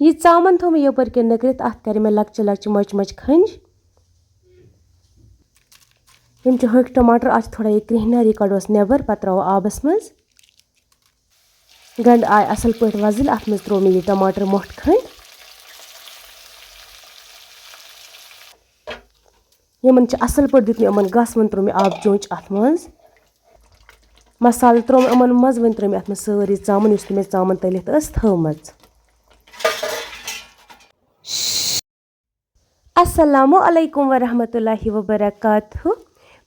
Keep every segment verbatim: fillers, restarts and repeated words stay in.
یہِ ژامَن تھوٚو مےٚ یَپٲرۍ کِنۍ نٔکرِتھ، اَتھ کَرِ مےٚ لۄکچہِ لۄکچہِ مۄچہِ مۄچہِ کھٔنٛجۍ۔ یِم چھِ ۂکھۍ ٹماٹر، آز چھِ تھوڑا یہِ کرٛیٚہنیٛار، یہِ کَڑوس نٮ۪بر، پَتہٕ ترٛاوو آبَس منٛز۔ گنٛڈٕ آے اَصٕل پٲٹھۍ وۄزٕلۍ، اَتھ منٛز ترٛوو مےٚ یہِ ٹماٹر مۄٹھ کھٔنٛڈ۔ یِمَن چھِ اَصٕل پٲٹھۍ دیُت مےٚ یِمَن گَس، وۄنۍ ترٛوو مےٚ آبہٕ چونٛچہِ اَتھ منٛز۔ مصالہٕ ترٛوو مےٚ یِمَن منٛز، وۄنۍ ترٛٲو مےٚ اَتھ منٛز سٲرٕے ژامَن، یُس تہِ مےٚ ژامَن تٔلِتھ ٲس تھٲومٕژ۔ السلام علیکم ورحمۃ اللہ وبرکاتہ۔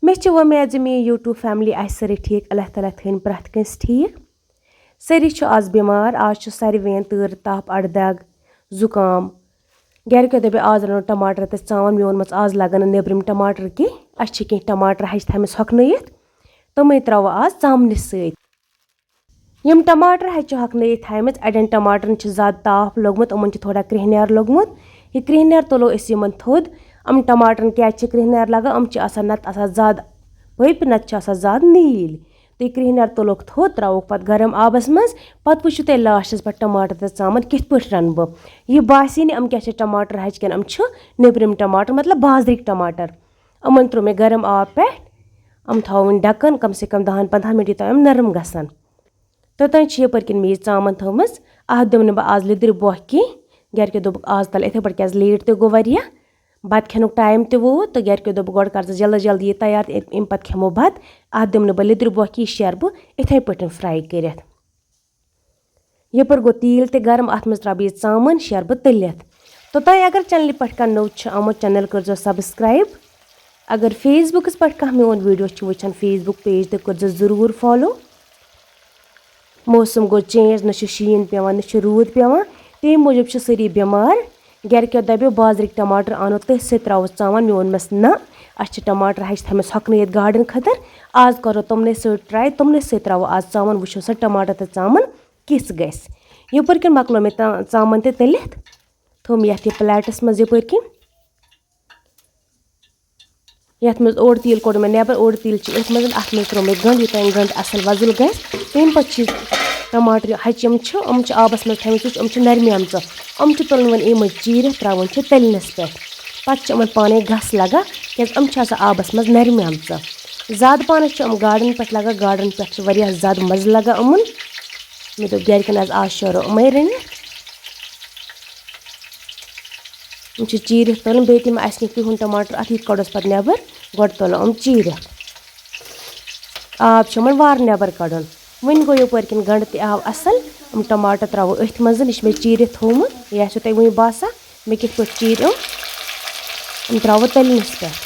مےٚ چھِ وۄمید زِ میٛٲنۍ YouTube family آسہِ سٲرٕے ٹھیٖک۔ اللہ تعالیٰ تھٲیِن پرٛٮ۪تھ کٲنٛسہِ ٹھیٖک۔ سٲری چھِ آز بٮ۪مار، آز چھُ ساروِیَن تۭر، تَپھ، اَڑٕ دَگ، زُکام۔ گَرِکیو دوٚپ، آز رَنو ٹماٹر تہٕ ژامَن۔ مےٚ ووٚنمَس، آز لَگَن نہٕ نیٚبرِم ٹماٹر کینٛہہ، اَسہِ چھِ کینٛہہ ٹماٹر ہَچہِ تھٲیمٕژ ہۄکھنٲیِتھ، تِمَے ترٛاوو آز ژامنہِ سۭتۍ۔ یِم ٹماٹر ہَچہِ چھِ ہۄکھنٲیِتھ تھایمَژٕ، اَڑٮ۪ن ٹماٹرَن چھُ زیادٕ تاپھ لوٚگمُت، یِمَن چھُ تھوڑا کرٛیٚہنیٛار لوٚگمُت۔ یہِ کرٛیٚہنیٛار تُلو أسۍ یِمَن تھوٚد۔ یِم ٹماٹرَن کیٛازِ چھِ کرٛیٚہنیٛار لَگان؟ یِم چھِ آسان نَتہٕ آسان زیادٕ پٔپۍ، نَتہٕ چھِ آسان زیادٕ نیٖلۍ۔ تہٕ یہِ کرٛیٚہنیٛار تُلوکھ تھوٚد، ترٛاووکھ پَتہٕ گرم آبَس منٛز۔ پَتہٕ وٕچھِو تُہۍ lastس پٮ۪ٹھ ٹماٹر تہٕ ژامَن کِتھ پٲٹھۍ رَنہٕ بہٕ۔ یہِ باسی نہٕ یِم کیٛاہ چھِ ٹماٹر ہَچہِ کِنہٕ یِم چھِ نیٚبرِم ٹماٹر، مطلب بازرٕکۍ ٹماٹر۔ یِمَن ترٛوو مےٚ گرم آب پٮ۪ٹھ۔ یِم تھاوو وۄنۍ ڈَکَن کَم سے کَم دَہَن پنٛدہَن مِنٹَن تام یِم نرم گژھن۔ توٚتام چھِ یَپٲرۍ کِنۍ مےٚ یہِ ژامَن تھٲومٕژ۔ اَتھ دِمہٕ نہٕ بہٕ آز لیٚدٕر بوہہ کینٛہہ۔ گَرِکیو دوٚپُکھ، آز تَل یِتھَے پٲٹھۍ، کیٛازِ late تہِ گوٚو واریاہ۔ بَتہٕ کھٮ۪نُک time تہِ ووت، تہٕ گَرِکیو دوٚپُکھ، گۄڈٕ کَر ژٕ جلدی جلدی یہِ تیار، تہٕ اَمہِ پَتہٕ کھٮ۪مو بَتہٕ۔ اَتھ دِمہٕ نہٕ بہٕ لیٚدٕر بوہہ کینٛہہ، یہِ شیرٕ بہٕ یِتھَے پٲٹھۍ fry کٔرِتھ۔ یَپٲرۍ گوٚو تیٖل تہِ گرم، اَتھ منٛز ترٛاوٕ بہٕ یہِ ژامَن، شیرٕ بہٕ تٔلِتھ۔ توٚتام اگر channelہِ پٮ۪ٹھ کانٛہہ نوٚو چھُ آمُت، channel کٔرۍزیو subscribe۔ اگر Facebookس پٮ۪ٹھ کانٛہہ میون video چھُ وٕچھان، Facebook page تہِ کٔرۍزیو ضروٗر follow۔ موسم گوٚو change، نہ چھُ شیٖن پٮ۪وان، نہ چھُ روٗد پٮ۪وان، تَمہِ موٗجوٗب چھِ سٲری بٮ۪مار۔ گَرِکیو دَپیو، بازرٕکۍ ٹماٹر اَنو، تٔتھۍ سۭتۍ ترٛاوو ژامَن۔ مےٚ ووٚنمَس، نہ، اَسہِ چھِ ٹماٹر ہَچہِ تھٲیمٕژ ہۄکھنٲیِتھ گاڈَن خٲطرٕ، آز کَرو تِمنٕے سۭتۍ try، تِمنٕے سۭتۍ ترٛاوو آز ژامَن، وٕچھو سۄ ٹماٹر تہٕ ژامَن کِژھ گژھِ۔ یَپٲرۍ کِنۍ مۄکلو مےٚ تا-، ژامَن تہِ تٔلِتھ، تھوٚو مےٚ یَتھ یہِ plateس منٛز یَپٲرۍ کِنۍ۔ یَتھ منٛز اوٚڑ تیٖل کوٚڑ مےٚ نٮ۪بر، اوٚڑ تیٖل چھِ أتھۍ منٛز، اَتھ منٛز ترٛوو مےٚ گنٛڈ، یوٚتام گنٛڈ اَصٕل وۄزُل گژھِ۔ تَمہِ پَتہٕ چھِ ٹماٹر ہَچہِ یِم چھِ، یِم چھِ آبَس منٛز تھٲومٕتۍ، وٕچھ، یِم چھِ نرمہِ آمژٕ، یِم چھِ تُلٕنۍ وۄنۍ اَمہِ منٛز چیٖرِتھ، ترٛاوٕنۍ چھِ تٔلنِس پٮ۪ٹھ۔ پَتہٕ چھِ یِمَن پانَے گَس لَگان، کیٛازِ یِم چھِ آسان آبَس منٛز نرمہِ آمژٕ۔ زیادٕ پانَس چھِ یِم گاڈَن پٮ۪ٹھ لَگان، گاڈَن پٮ۪ٹھ چھِ واریاہ زیادٕ مَزٕ لَگان یِمَن۔ مےٚ دوٚپ گَرِکٮ۪ن، آز، آز شیرو یِمَے رٔنِتھ۔ یِم چھِ چیٖرِتھ تُلٕنۍ، بیٚیہِ تہِ ما آسہِ کینٛہہ کرٛہُن ٹماٹر اَتھ، یہِ تہِ کَڑوس پَتہٕ نٮ۪بر، گۄڈٕ تُلو یِم چیٖرِتھ۔ آب چھُ یِمَن وارٕ نٮ۪بر کَڑُن۔ وۄنۍ گوٚو یَپٲرۍ کِنۍ گنٛڈٕ تہِ آو اَصٕل، یِم ٹماٹر ترٛاوو أتھۍ منٛز، یہِ چھُ مےٚ چیٖرِتھ تھوٚومُت، یہِ آسیو تۄہہِ وۄنۍ باسان مےٚ کِتھ پٲٹھۍ چیٖرۍ یِم۔ یِم ترٛاوو تٔلنِس پٮ۪ٹھ۔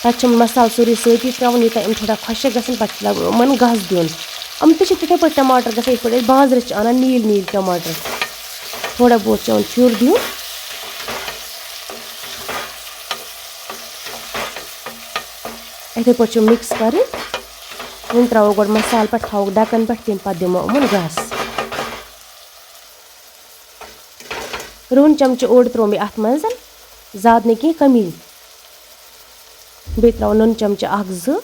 پَتہٕ چھِ یِم مصالہٕ سورُے سۭتی ترٛاوُن، یوٗتاہ یِم تھوڑا خۄشٕک گژھن، پَتہٕ چھِ لَگان یِمَن گَس دیُن۔ یِم تہِ چھِ تِتھَے پٲٹھۍ ٹماٹر گژھان، یِتھ پٲٹھۍ أسۍ بازرَس چھِ اَنان نیٖلۍ نیٖلۍ ٹماٹر۔ تھوڑا بہت چھِ یِمَن پھیُر دیُن۔ یِتھَے پٲٹھۍ چھِ mix کَرٕنۍ۔ وۄنۍ ترٛاوو گۄڈٕ مصالہٕ پٮ۪ٹھ، تھاوو ڈَکَن پٮ۪ٹھ، تَمہِ پَتہٕ دِمو یِمَن گَس۔ رُہُن چمچہٕ اوٚڑ ترٛوو مےٚ اَتھ منٛز، زیادٕ نہٕ کینٛہہ، کمی۔ بیٚیہِ ترٛاوو نُن چمچہٕ اَکھ زٕ۔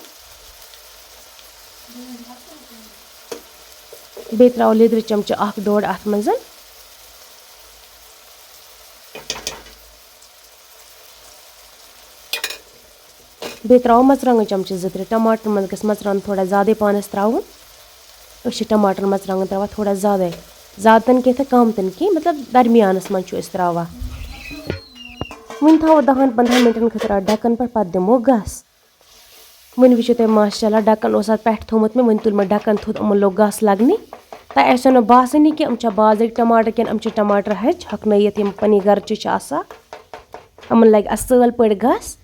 بیٚیہِ ترٛاوو لیٚدرِ چمچہٕ اَکھ ڈوٚڈ اَتھ منٛز۔ بیٚیہِ ترٛاوو مرژٕوانٛگن چمچہٕ زٕ ترٛےٚ۔ ٹماٹرن منٛز گژھِ مرژٕوانٛگن تھوڑا زیادَے پَہنَس ترٛاوُن۔ أسۍ چھِ ٹماٹر مرژٕوانٛگن ترٛاوان تھوڑا زیادَے۔ زیادٕ تہِ نہٕ کینٛہہ تہٕ کَم تہِ نہٕ کینٛہہ، مطلب درمیانَس منٛز چھُ أسۍ ترٛاوان۔ وۄنۍ تھاوو دَہَن پنٛدہَن مِنٹَن خٲطرٕ اَتھ ڈَکَن پٮ۪ٹھ، پَتہٕ دِمو گَس۔ وۄنۍ وٕچھِو تُہۍ ماشاء اللہ، ڈَکَن اوس اَتھ پٮ۪ٹھ تھوٚومُت مےٚ، وۄنۍ تُل مےٚ ڈَکَن تھوٚد، یِمَن لوٚگ گَس لَگنہِ۔ تۄہہِ آسیو نہٕ باسٲنی کہِ یِم چھا بازرٕکۍ ٹماٹر کِنہٕ یِم چھِ ٹماٹر ہَچہِ ہۄکھنٲیِتھ، یِم پنٛنہِ گَرٕچہِ چھِ آسان۔ یِمَن لَگہِ اَصٕل پٲٹھۍ گَس۔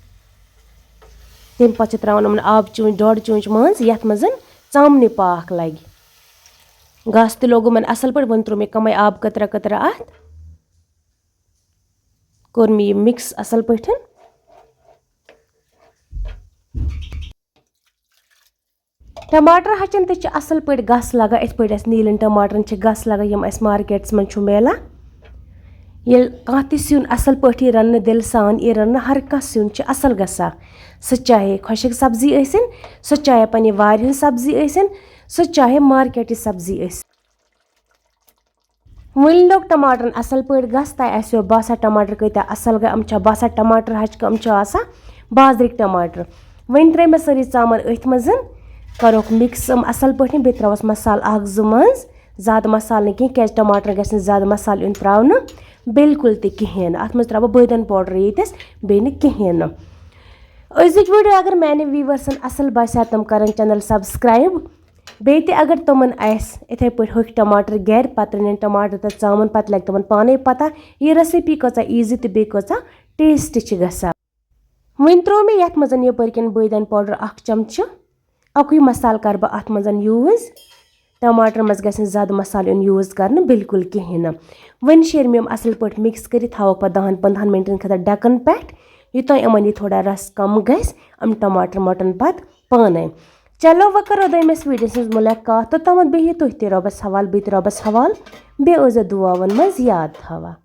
تَمہِ پَتہٕ چھِ ترٛاوان یِمَن آبہٕ چونٛچہِ، ڈۄڈ چونٛچہِ منٛز، یَتھ منٛز ژامنہِ پاکھ لَگہِ۔ گَس تہِ لوٚگ یِمَن اَصٕل پٲٹھۍ، وۄنۍ ترٛوو مےٚ کَمٕے آب قطرہ قطرہ اَتھ۔ کوٚر مےٚ یہِ mix اَصٕل پٲٹھۍ۔ ٹماٹر ہَچَن تہِ چھِ اَصٕل پٲٹھۍ گَس لَگان، یِتھ پٲٹھۍ اَسہِ نیٖلٮ۪ن ٹماٹرَن چھِ گَس لَگان، یِم اَسہِ marketس منٛز چھُ میلان۔ ییٚلہِ کانٛہہ تہِ سیُن اَصٕل پٲٹھۍ یی رَننہٕ، دِلہٕ سان یی رَننہٕ، ہر کانٛہہ سیُن چھُ اَصٕل گژھان۔ سُہ چاہے خۄشٕک سبزی ٲسِن، سُہ چاہے پنٛنہِ وارِ ہِنٛز سبزی ٲسِن، سُہ چاہے marketٕچ سبزی ٲسِن۔ وۄنۍ لوٚگ ٹماٹرن اصل پٲٹھۍ گس، تۄہہِ آسیو باسان ٹماٹر کۭتیاہ اصل گٔے، یِم چھا باسان ٹماٹر ہچہِ کہِ یِم چھِ آسان بازرٕکۍ ٹماٹر۔ وۄنۍ ترٲے مےٚ سٲری ژامن أتھۍ منٛز، کروکھ mix یِم اصل پٲٹھۍ، بیٚیہِ ترٲوس مسالہٕ اکھ زٕ منٛز، زیادٕ مسالہٕ نہٕ کینٛہہ، کیازِ ٹماٹر گژھِ نہٕ زیادٕ مسالہٕ یُن تراونہٕ بالکل تہِ کِہیٖنۍ۔ اتھ منٛز تراوٕ بہٕ بٲدیان powder ییٚتس، بیٚیہِ نہٕ کِہیٖنۍ نہٕ۔ أزِچ video اگر میانہِ viewersن اصل باسیو، تِم کرن channel subscribe۔ بیٚیہِ تہِ اگر تِمن آسہِ اِتھے پٲٹھۍ ہوٚکھۍ ٹماٹر گرِ، پتہٕ رٔنن ٹماٹر تہٕ ژامن، پتہٕ لگہِ تِمن پانے پتہ یہِ recipe کۭژاہ easy تہٕ بیٚیہِ کۭژاہ taste چھِ گژھان۔ وۄنۍ ترٛوو مےٚ یتھ منٛز یپٲرۍ کِنۍ بٲدیان powder اکھ چمچہٕ۔ اکُے مسالہٕ کرٕ بہٕ اتھ منٛز use۔ ٹماٹر منٛز گژھِ نہٕ زیادٕ مسالہٕ یُن use کرنہٕ بالکل کِہینۍ نہٕ۔ وۄنۍ شیرِ مےٚ یِم اصل پٲٹھۍ mix کٔرِتھ، تھاوکھ پتہٕ دہن پندہن منٹن خٲطرٕ ڈکن پٮ۪ٹھ، یوٚتام یِمن یہِ تھوڑا رس کم گژھِ، یِم ٹماٹر مۄٹن پتہٕ پانے۔ چلو، وۄنۍ کرو دوٚیمِس videoس منٛز مُلاقات۔ توٚتامَتھ بِہِو تُہۍ تہِ رۄبَس حوال، بہٕ تہِ رۄبَس حوال۔ بیٚیہِ ٲسۍزیو دُعاوَن منٛز یاد تھاوان۔